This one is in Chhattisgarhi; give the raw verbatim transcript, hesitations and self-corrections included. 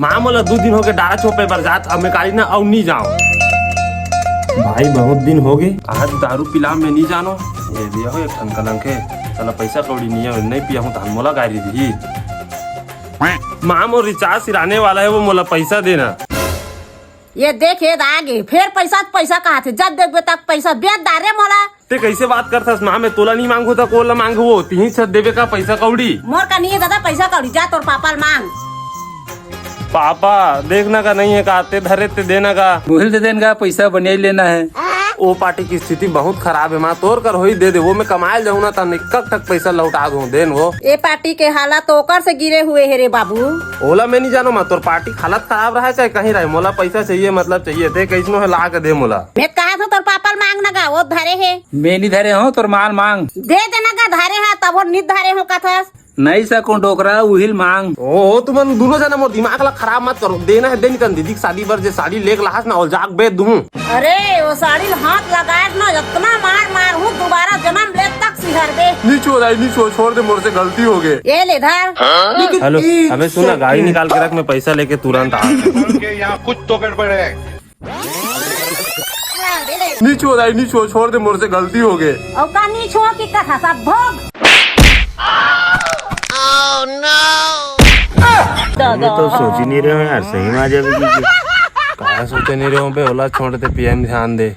माँ मोला दू दिन होगे डारा चोपे बर जात, अब मैं काली ना अउ नी जाओ। भाई बहुत दिन होगे। आज दारू पिला में नी जानो। ये दिया हो एक ठन कलंक हे। साला पैसा कौड़ी नी हे, नी पिया हूँ तहन मोला गारी दिही। माँ मोर रिचार्ज सिराने वाला हे, वो मोला पैसा देना। ये देख, ये आगे फेर पैसा पैसा कहाथे, जब देखबे तक पैसा बेच डारे मोला। ते कैसे बात करथस माँ, मैं तोला नहीं मांगू त कोला मांगू, वो तिही छत देवे का पैसा कौड़ी। मोर का नहीं हे दादा पैसा कौड़ी, जा तोर पापा ल मांग। पापा, देखना का नहीं हे का, ते धरे ते देना का। मोहिल दे देन का, पैसा बनिया ही लेना हे। ओ पार्टी की स्थिति बहुत खराब हे माँ, तोर कर होई दे दे, वो मैं कमाए जाऊँ ना त निक्कक ठक पैसा लौटा दूँ देन वो। ए पार्टी के हालत तो ओकर से गिरे हुए हे रे बाबू। ओला मैं नहीं जानो माँ, तोर पार्टी के हालत खराब रहे चाहे कहीं रहे, मोला पैसा चाहिए, मतलब चाहिए, ते कैसनो हे ला के दे मोला। मैं कहा था तोर पापा ल मांग ना गा, वो धरे हे। मैं नहीं धरे हो, तोर माँ ल मांग। दे देना गा, धरे हे तब वो नित धरे हो कथस। नहीं सको डोकरा, उहिल मांग। ओ, तुमन दोनों जना मोर दिमाग ला खराब मत करो। देना हे दे निकन दीदी के शादी बर जे साड़ी लेके लाहस ना, ओल जाके बेच दूँ। अरे, वो साड़ी ल हाथ लगाए ना, इतना मार मार हूँ, दोबारा जन्म ले तक सिहर दे। नी छुओ दाई, नी छुओ, छोड़ दे, मोर से गलती होगे। ये ले धर। हेलो, अबे सुन ना, गाड़ी निकाल के रख, मैं पैसा लेके तुरंत आ। के यहाँ कुछ तो गड़बड़ है। नी छुओ दाई, नी छुओ, छोड़ दे, मोर से गलती होगे। अउ का नी छुओ की कथा सब भोग। ये तो सोच ही नहीं रहे हो यार, सही में आ जावे की। का सोचे नहीं रहे हो बे, ओला छोड़ दे, पिया में ध्यान दे।